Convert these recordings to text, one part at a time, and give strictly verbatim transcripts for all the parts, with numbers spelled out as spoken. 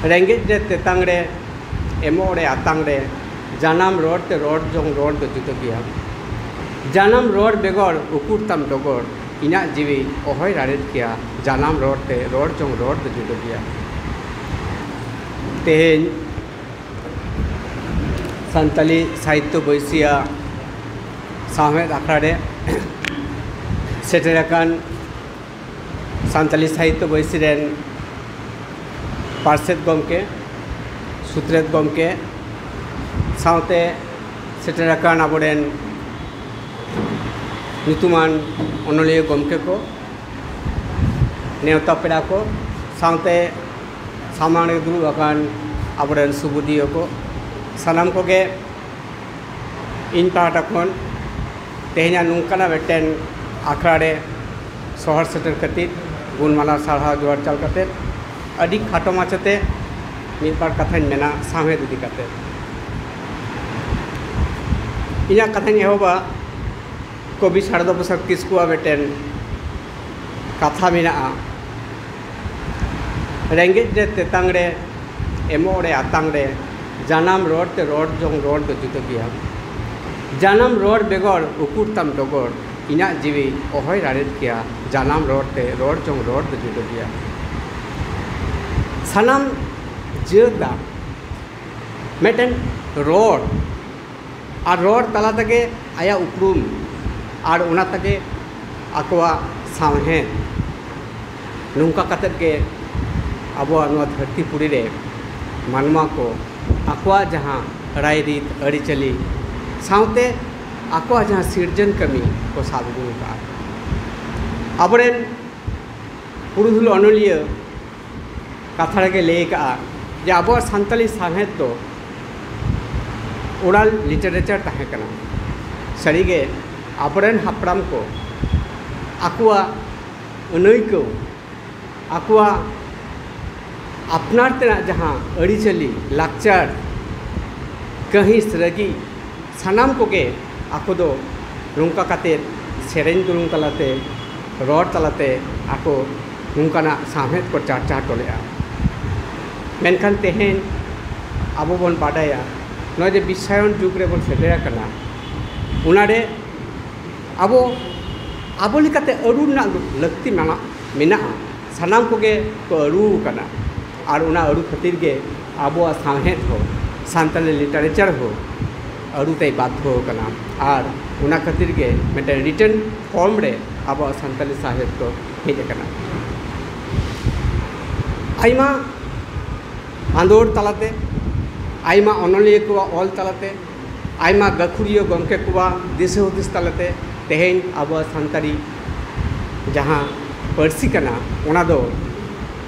ᱨᱮᱸᱜᱮᱡ ᱨᱮ ᱛᱮᱛᱟᱝ ᱨᱮ, ᱮᱢᱚᱜ ᱨᱮ ᱟᱛᱟᱝ ᱨᱮ, ᱡᱟᱱᱟᱢ ᱨᱚᱲ ᱛᱮ ᱨᱚᱲ ᱡᱚᱝ ᱨᱚᱲ ᱫᱚ ᱡᱩᱫᱟᱹ ᱜᱮᱭᱟ᱾ ᱡᱟᱱᱟᱢ ᱨᱚᱲ ᱵᱮᱜᱚᱨ ᱩᱠᱩᱨ ᱛᱟᱢ ᱰᱚᱜᱚᱨ, ᱤᱧᱟᱜ ᱡᱤᱣᱤ ᱚᱦᱚᱭ ᱨᱟᱲᱮᱫ ᱠᱮᱭᱟ᱾ ᱡᱟᱱᱟᱢ ᱨᱚᱲ ᱛᱮ ᱨᱚᱲ ᱡᱚᱝ ᱨᱚᱲ ᱫᱚ ᱡᱩᱫᱟᱹ ᱜᱮᱭᱟ᱾ ᱛᱮᱦᱮᱧ ᱥᱟᱱᱛᱟᱞᱤ ᱥᱟᱦᱤᱛᱭᱚ ᱵᱟᱹᱭᱥᱤᱭᱟᱜ ᱥᱟᱶᱦᱮᱫ ᱟᱠᱷᱲᱟ ᱨᱮ ᱥᱮᱴᱮᱨ ᱟᱠᱟᱱ ᱥᱟᱱᱛᱟᱞᱤ ᱥᱟᱦᱤᱛᱭᱚ ᱵᱟᱹᱭᱥᱤ ᱨᱮᱱ ᱯᱟᱨᱥᱮᱛ ᱜᱚᱢᱠᱮ, ᱥᱩᱛᱨᱮᱛ ᱜᱚᱢᱠᱮ, ᱥᱟᱶᱛᱮ ᱥᱮᱴᱮᱨ ᱟᱠᱟᱱ ᱟᱵᱚᱨᱮᱱ ᱧᱩᱛᱩᱢᱟᱱ ᱚᱱᱚᱞᱤᱭᱟᱹ ᱜᱚᱢᱠᱮ ᱠᱚ, ᱱᱮᱣᱛᱟ ᱯᱮᱲᱟ ᱠᱚ, ᱥᱟᱶᱛᱮ ᱥᱟᱢᱟᱝ ᱨᱮ ᱫᱩᱲᱩᱵ ᱟᱠᱟᱱ ᱟᱵᱚᱨᱮᱱ ᱥᱩᱵᱩᱫᱷᱤᱭᱟᱹ ᱠᱚ, ᱥᱟᱱᱟᱢ ᱠᱚᱜᱮ ᱤᱧ ᱯᱟᱦᱴᱟ ᱠᱷᱚᱱ ᱛᱮᱦᱮᱧᱟᱜ ᱱᱚᱝᱠᱟᱱᱟᱜ ᱢᱤᱫᱴᱮᱱ ᱟᱠᱷᱲᱟ ᱨᱮ ᱥᱚᱦᱚᱨ ᱥᱮᱴᱮᱨ ᱠᱷᱟᱹᱛᱤᱨ ᱜᱩᱱᱢᱟᱱᱟᱣ ᱥᱟᱨᱦᱟᱣ ᱡᱚᱦᱟᱨ ᱪᱟᱞ ᱠᱟᱛᱮ, ᱟᱹᱰᱤ ᱠᱷᱟᱴᱚ ᱢᱟᱪᱷᱟᱛᱮ ᱢᱤᱫ ᱵᱟᱨ ᱠᱟᱛᱷᱟᱧ ᱢᱮᱱᱟ ᱥᱟᱶᱦᱮᱫ ᱤᱫᱤ ᱠᱟᱛᱮ᱾ ᱤᱧᱟᱹᱜ ᱠᱟᱛᱷᱟᱧ ᱮᱦᱚᱵᱟ ᱠᱚᱵᱤ ᱥᱟᱨᱚᱫᱟ ᱯᱨᱚᱥᱟᱫᱽ ᱠᱤᱥᱠᱩᱣᱟᱜ ᱢᱤᱫᱴᱮᱱ ᱠᱟᱛᱷᱟ ᱢᱮᱱᱟᱜᱼᱟ, ᱨᱮᱸᱜᱮᱡ ᱨᱮ ᱛᱮᱛᱟᱝ ᱨᱮ, ᱮᱢᱚᱜ ᱨᱮ ᱟᱛᱟᱝ ᱨᱮ, ᱡᱟᱱᱟᱢ ᱨᱚᱲ ᱛᱮ ᱨᱚᱲ ᱡᱚᱝ ᱨᱚᱲ ᱫᱚ ᱡᱩᱫᱟᱹ ᱜᱮᱭᱟ᱾ ᱡᱟᱱᱟᱢ ᱨᱚᱲ ᱵᱮᱜᱚᱨ ᱩᱠᱩᱨ ᱛᱟᱢ ᱰᱚᱜᱚᱨ, ᱤᱧᱟᱜ ᱡᱤᱣᱤ ᱚᱦᱚᱭ ᱨᱟᱲᱮᱫ ᱠᱮᱭᱟ᱾ ᱡᱟᱱᱟᱢ ᱨᱚᱲ ᱛᱮ ᱨᱚᱲ ᱡᱚᱝ ᱨᱚᱲ ᱫᱚ ᱡᱩᱫᱟᱹ ᱜᱮᱭᱟ᱾ ᱥᱟᱱᱟᱢ ᱡᱟᱹᱛ ᱫᱚ ᱢᱤᱫᱴᱮᱱ ᱨᱚᱲ, ᱟᱨ ᱨᱚᱲ ᱛᱟᱞᱟ ᱛᱮᱜᱮ ᱟᱭᱟᱜ ᱩᱯᱨᱩᱢ, ᱟᱨ ᱚᱱᱟ ᱛᱮᱜᱮ ᱟᱠᱚᱣᱟᱜ ᱥᱟᱶᱦᱮᱫ᱾ ᱱᱚᱝᱠᱟ ᱠᱟᱛᱮᱫ ᱜᱮ ᱟᱵᱚᱣᱟᱜ ᱱᱚᱣᱟ ᱫᱷᱟᱹᱨᱛᱤ ᱯᱩᱨᱤ ᱨᱮ ᱢᱟᱱᱣᱟ ᱠᱚ ᱟᱠᱚᱣᱟᱜ ᱡᱟᱦᱟᱸ ᱨᱟᱭᱨᱤᱛ, ᱟᱹᱨᱤᱪᱟᱹᱞᱤ ᱥᱟᱶᱛᱮ ᱟᱠᱚᱣᱟᱜ ᱡᱟᱦᱟᱸ ᱥᱤᱨᱡᱚᱱ ᱠᱟᱹᱢᱤ ᱠᱚ ᱥᱟᱵ ᱟᱹᱜᱩ ᱟᱠᱟᱫᱼᱟ᱾ ᱟᱵᱚᱨᱮᱱ ᱯᱩᱨᱩᱫᱷᱩᱞ ᱚᱱᱚᱞᱤᱭᱟᱹ ᱠᱟᱛᱷᱟ ᱨᱮᱜᱮ ᱞᱟᱹᱭ ᱟᱠᱟᱫᱼᱟ ᱡᱮ ᱟᱵᱚᱣᱟᱜ ᱥᱟᱱᱛᱟᱞᱤ ᱥᱟᱶᱦᱮᱫ ᱫᱚ oral literature ᱛᱟᱦᱮᱸ ᱠᱟᱱᱟ᱾ ᱥᱟᱹᱨᱤᱜᱮ ᱟᱵᱚᱨᱮᱱ ᱦᱟᱯᱲᱟᱢ ᱠᱚ ᱟᱠᱚᱣᱟᱜ ᱟᱹᱱᱟᱹᱭᱠᱟᱹᱣ, ᱟᱠᱚᱣᱟᱜ ᱟᱯᱱᱟᱨ ᱛᱮᱱᱟᱜ ᱡᱟᱦᱟᱸ ᱟᱹᱨᱤᱪᱟᱹᱞᱤ, ᱞᱟᱠᱪᱟᱨ, ᱠᱟᱹᱦᱤᱥ, ᱨᱟᱹᱜᱤ, ᱥᱟᱱᱟᱢ ᱠᱚᱜᱮ ᱟᱠᱚ ᱫᱚ ᱱᱚᱝᱠᱟ ᱠᱟᱛᱮ ᱥᱮᱨᱮᱧ ᱫᱩᱨᱩᱢ ᱛᱟᱞᱟᱛᱮ, ᱨᱚᱲ ᱛᱟᱞᱟᱛᱮ ᱟᱠᱚ ᱱᱚᱝᱠᱟᱱᱟᱜ ᱥᱟᱶᱦᱮᱫ ᱠᱚ ᱪᱟᱨᱪᱟ ᱦᱚᱴᱚ ᱞᱮᱫᱼᱟ᱾ ᱢᱮᱱᱠᱷᱟᱱ ᱛᱮᱦᱮᱧ ᱟᱵᱚ ᱵᱚᱱ ᱵᱟᱰᱟᱭᱟ, ᱱᱚᱜᱼᱚᱭ ᱡᱮ ᱵᱤᱥᱥᱟᱭᱚᱱ ᱡᱩᱜᱽ ᱨᱮᱵᱚᱱ ᱥᱮᱴᱮᱨ ᱟᱠᱟᱱᱟ, ᱚᱱᱟᱨᱮ ᱟᱵᱚ ᱟᱵᱚ ᱞᱮᱠᱟᱛᱮ ᱟᱹᱨᱩ ᱨᱮᱱᱟᱜ ᱞᱟᱹᱠᱛᱤ ᱢᱮᱱᱟᱜ ᱢᱮᱱᱟᱜᱼᱟ᱾ ᱥᱟᱱᱟᱢ ᱠᱚᱜᱮ ᱠᱚ ᱟᱹᱨᱩ ᱟᱠᱟᱱᱟ᱾ ᱟᱨ ᱚᱱᱟ ᱟᱹᱨᱩ ᱠᱷᱟᱹᱛᱤᱨ ᱜᱮ ᱟᱵᱚᱣᱟᱜ ᱥᱟᱶᱦᱮᱫ ᱦᱚᱸ, ᱥᱟᱱᱛᱟᱲᱤ ᱞᱤᱴᱟᱨᱮᱪᱟᱨ ᱦᱚᱸ ᱟᱹᱨᱩ ᱛᱮᱭ ᱵᱟᱫᱽᱫᱷᱚ ᱟᱠᱟᱱᱟ᱾ ᱟᱨ ᱚᱱᱟ ᱠᱷᱟᱹᱛᱤᱨ ᱜᱮ ᱢᱤᱫᱴᱮᱱ ᱨᱤᱴᱮᱱ ᱯᱷᱚᱨᱢ ᱨᱮ ᱟᱵᱚᱣᱟᱜ ᱥᱟᱱᱛᱟᱲᱤ ᱥᱟᱶᱦᱮᱫ ᱫᱚ ᱦᱮᱡ ᱟᱠᱟᱱᱟ᱾ ᱟᱭᱢᱟ ᱟᱸᱫᱳᱲ ᱛᱟᱞᱟᱛᱮ, ᱟᱭᱢᱟ ᱚᱱᱚᱞᱤᱭᱟᱹ ᱠᱚᱣᱟᱜ ᱚᱞ ᱛᱟᱞᱟᱛᱮ, ᱟᱭᱢᱟ ᱜᱟᱹᱠᱷᱩᱲᱤᱭᱟᱹ ᱜᱚᱢᱠᱮ ᱠᱚᱣᱟᱜ ᱫᱤᱥᱟᱹ ᱦᱩᱫᱤᱥ ᱛᱟᱞᱟᱛᱮ ᱛᱮᱦᱮᱧ ᱟᱵᱚᱣᱟᱜ ᱥᱟᱱᱛᱟᱲᱤ ᱡᱟᱦᱟᱸ ᱯᱟᱹᱨᱥᱤ ᱠᱟᱱᱟ, ᱚᱱᱟ ᱫᱚ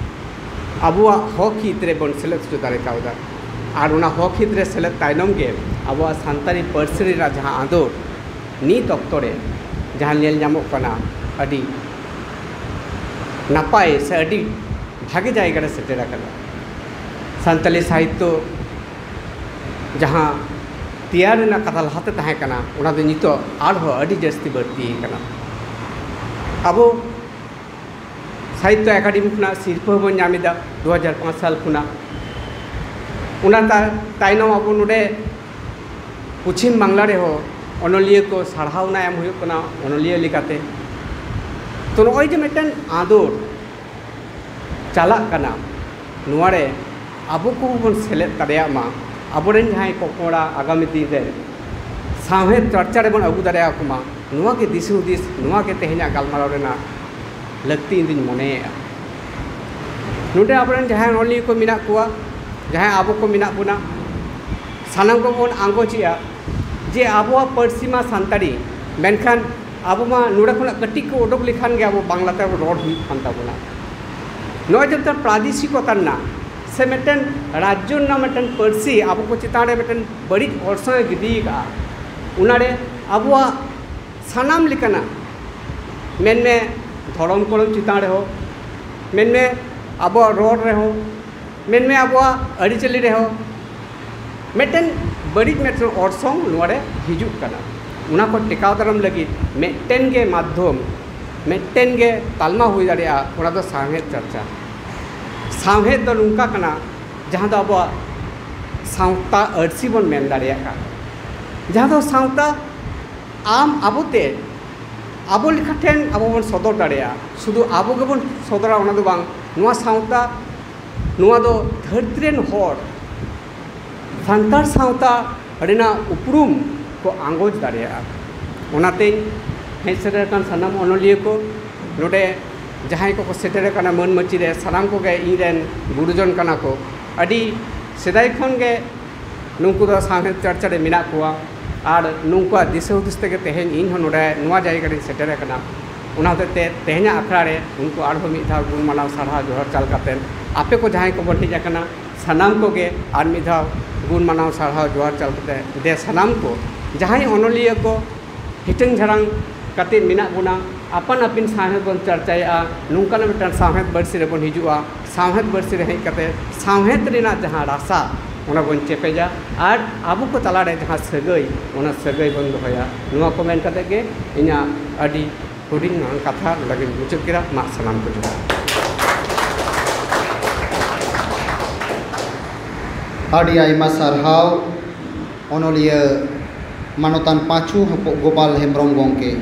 ᱟᱵᱚᱣᱟᱜ ᱦᱚᱠ ᱦᱤᱛ ᱨᱮᱵᱚᱱ ᱥᱮᱞᱮᱫ ᱦᱚᱪᱚ ᱫᱟᱲᱮ ᱠᱟᱣᱫᱟ᱾ ᱟᱨ ᱚᱱᱟ ᱦᱚᱠ ᱦᱤᱛ ᱨᱮ ᱥᱮᱞᱮᱫ ᱛᱟᱭᱱᱚᱢ ᱜᱮ ᱟᱵᱚᱣᱟᱜ ᱥᱟᱱᱛᱟᱲᱤ ᱯᱟᱹᱨᱥᱤ ᱨᱮᱱᱟᱜ ᱡᱟᱦᱟᱸ ᱟᱸᱫᱳᱲ ᱱᱤᱛ ᱚᱠᱛᱚ ᱨᱮ ᱡᱟᱦᱟᱸ ᱧᱮᱞ ᱧᱟᱢᱚᱜ ᱠᱟᱱᱟ, ᱟᱹᱰᱤ ᱱᱟᱯᱟᱭ ᱥᱮ ᱟᱹᱰᱤ ᱵᱷᱟᱜᱮ ᱡᱟᱭᱜᱟ ᱨᱮ ᱥᱮᱴᱮᱨ ᱟᱠᱟᱱᱟ᱾ ᱥᱟᱱᱛᱟᱲᱤ ᱥᱟᱦᱤᱛᱛᱚ ᱡᱟᱦᱟᱸ ᱛᱮᱭᱟᱨ ᱨᱮᱱᱟᱜ ᱠᱟᱛᱷᱟ ᱞᱟᱦᱟᱛᱮ ᱛᱟᱦᱮᱸ ᱠᱟᱱᱟ, ᱚᱱᱟ ᱫᱚ ᱱᱤᱛᱚᱜ ᱟᱨᱦᱚᱸ ᱟᱹᱰᱤ ᱡᱟᱹᱥᱛᱤ ᱵᱟᱹᱲᱛᱤ ᱟᱠᱟᱱᱟ᱾ ᱟᱵᱚ ᱥᱟᱦᱤᱛᱛᱚ ᱮᱠᱟᱰᱮᱢᱤ ᱠᱷᱚᱱᱟᱜ ᱥᱤᱨᱯᱟᱹ ᱦᱚᱸᱵᱚᱱ ᱧᱟᱢ ᱮᱫᱟ ᱫᱩ ᱦᱟᱡᱟᱨ ᱯᱟᱸᱪ ᱥᱟᱞ ᱠᱷᱚᱱᱟᱜ᱾ ᱚᱱᱟ ᱛᱟ-, ᱛᱟᱭᱱᱚᱢ ᱟᱵᱚ ᱱᱚᱰᱮ ᱯᱚᱪᱷᱤᱢ ᱵᱟᱝᱞᱟ ᱨᱮᱦᱚᱸ ᱚᱱᱚᱞᱤᱭᱟᱹ ᱠᱚ ᱥᱟᱨᱦᱟᱣᱱᱟ ᱮᱢ ᱦᱩᱭᱩᱜ ᱠᱟᱱᱟ ᱚᱱᱚᱞᱤᱭᱟᱹ ᱞᱮᱠᱟᱛᱮ᱾ ᱛᱚ, ᱱᱚᱜᱼᱚᱭ ᱡᱮ ᱢᱤᱫᱴᱮᱱ ᱟᱸᱫᱳᱲ ᱪᱟᱞᱟᱜ ᱠᱟᱱᱟ, ᱱᱚᱣᱟ ᱨᱮ ᱟᱵᱚ ᱠᱚᱦᱚᱸ ᱵᱚᱱ ᱥᱮᱞᱮᱫ ᱫᱟᱲᱮᱭᱟᱜ ᱢᱟ᱾ ᱟᱵᱚᱨᱮᱱ ᱡᱟᱦᱟᱸᱭ ᱯᱚᱯᱚᱲᱟ ᱟᱜᱟᱢᱤ ᱫᱤᱱ ᱨᱮ ᱥᱟᱶᱦᱮᱫ ᱪᱚᱨᱪᱟ ᱨᱮᱵᱚᱱ ᱟᱹᱜᱩ ᱫᱟᱲᱮᱭᱟᱠᱚ ᱢᱟ, ᱱᱚᱣᱟ ᱜᱮ ᱫᱤᱥ ᱦᱩᱫᱤᱥ, ᱱᱚᱣᱟ ᱜᱮ ᱛᱮᱦᱮᱧᱟᱜ ᱜᱟᱞᱢᱟᱨᱟᱣ ᱨᱮᱱᱟᱜ ᱞᱟᱹᱠᱛᱤ ᱤᱧ ᱫᱩᱧ ᱢᱚᱱᱮᱭᱮᱫᱼᱟ᱾ ᱱᱚᱰᱮ ᱟᱵᱚᱨᱮᱱ ᱡᱟᱦᱟᱸᱭ ᱚᱱᱚᱞᱤᱭᱟᱹ ᱠᱚ ᱢᱮᱱᱟᱜ ᱠᱚᱣᱟ, ᱡᱟᱦᱟᱸᱭ ᱟᱵᱚ ᱠᱚ ᱢᱮᱱᱟᱜ ᱵᱚᱱᱟ, ᱥᱟᱱᱟᱢ ᱠᱚᱵᱚᱱ ᱟᱸᱜᱚᱪᱮᱜᱼᱟ ᱡᱮ ᱟᱵᱚᱣᱟᱜ ᱯᱟᱹᱨᱥᱤ ᱢᱟ ᱥᱟᱱᱛᱟᱲᱤ, ᱢᱮᱱᱠᱷᱟᱱ ᱟᱵᱚ ᱢᱟ ᱱᱚᱰᱮ ᱠᱷᱚᱱᱟᱜ ᱠᱟᱹᱴᱤᱡ ᱠᱚ ᱚᱰᱚᱠ ᱞᱮᱠᱷᱟᱱ ᱜᱮ ᱟᱵᱚ ᱵᱟᱝᱞᱟ ᱛᱮ ᱨᱚᱲ ᱦᱩᱭᱩᱜ ᱠᱟᱱ ᱛᱟᱵᱚᱱᱟ᱾ ᱱᱚᱜᱼᱚᱭ ᱡᱮ ᱢᱤᱫᱴᱟᱝ ᱯᱨᱟᱫᱮᱥᱤᱠᱚᱛᱟ ᱨᱮᱱᱟᱜ ᱥᱮ ᱢᱤᱫᱴᱮᱱ ᱨᱟᱡᱽᱡᱚ ᱨᱮᱱᱟᱜ ᱢᱤᱫᱴᱮᱱ ᱯᱟᱹᱨᱥᱤ ᱟᱵᱚ ᱠᱚ ᱪᱮᱛᱟᱱ ᱨᱮ ᱢᱤᱫᱴᱮᱱ ᱵᱟᱹᱲᱤᱡ ᱚᱨᱥᱚᱝ ᱮ ᱜᱤᱰᱤ ᱟᱠᱟᱫᱼᱟ, ᱚᱱᱟᱨᱮ ᱟᱵᱚᱣᱟᱜ ᱥᱟᱱᱟᱢ ᱞᱮᱠᱟᱱᱟᱜ, ᱢᱮᱱᱢᱮ ᱫᱷᱚᱨᱚᱢ ᱠᱚᱨᱚᱢ ᱪᱮᱛᱟᱱ ᱨᱮᱦᱚᱸ, ᱢᱮᱱᱢᱮ ᱟᱵᱚᱣᱟᱜ ᱨᱚᱲ ᱨᱮᱦᱚᱸ, ᱢᱮᱱᱢᱮ ᱟᱵᱚᱣᱟᱜ ᱟᱹᱨᱤᱪᱟᱹᱞᱤ ᱨᱮᱦᱚᱸ ᱢᱤᱫᱴᱮᱱ ᱵᱟᱹᱲᱤᱡ ᱢᱤᱫᱴᱮᱱ ᱚᱨᱥᱚᱝ ᱱᱚᱣᱟ ᱨᱮ ᱦᱤᱡᱩᱜ ᱠᱟᱱᱟ᱾ ᱚᱱᱟ ᱠᱚ ᱴᱮᱠᱟᱣ ᱫᱟᱨᱟᱢ ᱞᱟᱹᱜᱤᱫ ᱢᱤᱫᱴᱮᱱ ᱜᱮ ᱢᱟᱫᱽᱫᱷᱚᱢ, ᱢᱤᱫᱴᱮᱱ ᱜᱮ ᱛᱟᱞᱢᱟ ᱦᱩᱭ ᱫᱟᱲᱮᱭᱟᱜᱼᱟ, ᱚᱱᱟ ᱫᱚ ᱥᱟᱶᱦᱮᱫ ᱪᱟᱨᱪᱟ᱾ ᱥᱟᱶᱦᱮᱫ ᱫᱚ ᱱᱚᱝᱠᱟ ᱠᱟᱱᱟ, ᱡᱟᱦᱟᱸ ᱫᱚ ᱟᱵᱚᱣᱟᱜ ᱥᱟᱶᱛᱟ ᱟᱹᱨᱥᱤ ᱵᱚᱱ ᱢᱮᱱ ᱫᱟᱲᱮᱭᱟᱜ ᱠᱟᱱ, ᱡᱟᱦᱟᱸ ᱫᱚ ᱥᱟᱶᱛᱟ ᱟᱢ ᱟᱵᱚ ᱛᱮ ᱟᱵᱚ ᱞᱮᱠᱟ ᱴᱷᱮᱱ ᱟᱵᱚ ᱵᱚᱱ ᱥᱚᱫᱚᱨ ᱫᱟᱲᱮᱭᱟᱜᱼᱟ᱾ ᱥᱩᱫᱷᱩ ᱟᱵᱚ ᱜᱮᱵᱚᱱ ᱥᱚᱫᱚᱨᱟ ᱚᱱᱟ ᱫᱚ ᱵᱟᱝ, ᱱᱚᱣᱟ ᱥᱟᱶᱛᱟ, ᱱᱚᱣᱟ ᱫᱚ ᱫᱷᱟᱹᱨᱛᱤ ᱨᱮᱱ ᱦᱚᱲ ᱥᱟᱱᱛᱟᱲ ᱥᱟᱶᱛᱟ ᱨᱮᱱᱟᱜ ᱩᱯᱨᱩᱢ ᱠᱚ ᱟᱸᱜᱚᱪ ᱫᱟᱲᱮᱭᱟᱜᱼᱟ᱾ ᱚᱱᱟᱛᱮᱧ ᱦᱮᱡ ᱥᱮᱴᱮᱨ ᱟᱠᱟᱱ ᱥᱟᱱᱟᱢ ᱚᱱᱚᱞᱤᱭᱟᱹ ᱠᱚ, ᱱᱚᱰᱮ ᱡᱟᱦᱟᱸᱭ ᱠᱚᱠᱚ ᱥᱮᱴᱮᱨ ᱟᱠᱟᱱᱟ ᱢᱟᱹᱱ ᱢᱟᱹᱪᱤ ᱨᱮ, ᱥᱟᱱᱟᱢ ᱠᱚᱜᱮ ᱤᱧ ᱨᱮᱱ ᱜᱩᱨᱩᱡᱚᱱ ᱠᱟᱱᱟ ᱠᱚ᱾ ᱟᱹᱰᱤ ᱥᱮᱫᱟᱭ ᱠᱷᱚᱱ ᱜᱮ ᱱᱩᱠᱩ ᱫᱚ ᱥᱟᱶᱦᱮᱫ ᱪᱟᱨᱪᱟ ᱨᱮ ᱢᱮᱱᱟᱜ ᱠᱚᱣᱟ ᱟᱨ ᱱᱩᱠᱩᱣᱟᱜ ᱫᱤᱥᱟᱹ ᱦᱩᱫᱤᱥ ᱛᱮᱜᱮ ᱛᱮᱦᱮᱧ ᱤᱧ ᱦᱚᱸ ᱱᱚᱰᱮ ᱱᱚᱣᱟ ᱡᱟᱭᱜᱟ ᱨᱤᱧ ᱥᱮᱴᱮᱨ ᱟᱠᱟᱱᱟ᱾ ᱚᱱᱟ ᱦᱚᱛᱮᱡ ᱛᱮ ᱛᱮᱦᱮᱧᱟᱜ ᱟᱠᱷᱲᱟ ᱨᱮ ᱩᱱᱠᱩ ᱟᱨᱦᱚᱸ ᱢᱤᱫ ᱫᱷᱟᱣ ᱜᱩᱱ ᱢᱟᱱᱟᱣ ᱥᱟᱨᱦᱟᱣ ᱡᱚᱦᱟᱨ ᱪᱟᱞ ᱠᱟᱛᱮ, ᱟᱯᱮ ᱠᱚ ᱡᱟᱦᱟᱸᱭ ᱠᱚᱵᱚᱱ ᱦᱮᱡ ᱟᱠᱟᱱᱟ, ᱥᱟᱱᱟᱢ ᱠᱚᱜᱮ ᱟᱨ ᱢᱤᱫ ᱫᱷᱟᱣ ᱜᱩᱱ ᱢᱟᱱᱟᱣ ᱥᱟᱨᱦᱟᱣ ᱡᱚᱦᱟᱨ ᱪᱟᱞ ᱠᱟᱛᱮ, ᱫᱮ ᱥᱟᱱᱟᱢ ᱠᱚ ᱡᱟᱦᱟᱸᱭ ᱚᱱᱚᱞᱤᱭᱟᱹ ᱠᱚ ᱦᱤᱴᱟᱹᱝ ᱡᱷᱟᱲᱟᱝ ᱠᱟᱛᱮ ᱢᱮᱱᱟᱜ ᱵᱚᱱᱟ, ᱟᱯᱟᱱ ᱟᱹᱯᱤᱱ ᱥᱟᱶᱦᱮᱫ ᱵᱚᱱ ᱪᱟᱨᱪᱟᱭᱮᱫᱼᱟ, ᱱᱚᱝᱠᱟᱱᱟᱜ ᱢᱤᱫᱴᱟᱝ ᱥᱟᱶᱦᱮᱫ ᱵᱟᱹᱨᱥᱤ ᱨᱮᱵᱚᱱ ᱦᱤᱡᱩᱜᱼᱟ᱾ ᱥᱟᱶᱦᱮᱫ ᱵᱟᱹᱨᱥᱤ ᱨᱮ ᱦᱮᱡ ᱠᱟᱛᱮ ᱥᱟᱶᱦᱮᱫ ᱨᱮᱱᱟᱜ ᱡᱟᱦᱟᱸ ᱨᱟᱥᱟ, ᱚᱱᱟ ᱵᱚᱱ ᱪᱮᱯᱮᱡᱟ ᱟᱨ ᱟᱵᱚ ᱠᱚ ᱛᱟᱞᱟᱨᱮ ᱡᱟᱦᱟᱸ ᱥᱟᱹᱜᱟᱹᱭ, ᱚᱱᱟ ᱥᱟᱹᱜᱟᱹᱭ ᱵᱚᱱ ᱫᱚᱦᱚᱭᱟ᱾ ᱱᱚᱣᱟ ᱠᱚ ᱢᱮᱱ ᱠᱟᱛᱮ ᱜᱮ ᱤᱧᱟᱹᱜ ᱟᱹᱰᱤ ᱦᱩᱰᱤᱧ ᱢᱟᱨᱟᱝ ᱠᱟᱛᱷᱟ ᱱᱚᱰᱮ ᱜᱤᱧ ᱢᱩᱪᱟᱹᱫ ᱠᱮᱫᱟ᱾ ᱢᱟ ᱥᱟᱱᱟᱢ ᱠᱚ ᱡᱚᱦᱟᱨ᱾ ᱟᱹᱰᱤ ᱟᱭᱢᱟ ᱥᱟᱨᱦᱟᱣ ᱚᱱᱚᱞᱤᱭᱟᱹ ᱢᱟᱱᱚᱛᱟᱱ ᱯᱟᱸᱪᱩ ᱦᱚᱯᱚ-, ᱜᱳᱯᱟᱞ ᱦᱮᱢᱵᱨᱚᱢ ᱜᱚᱢᱠᱮ᱾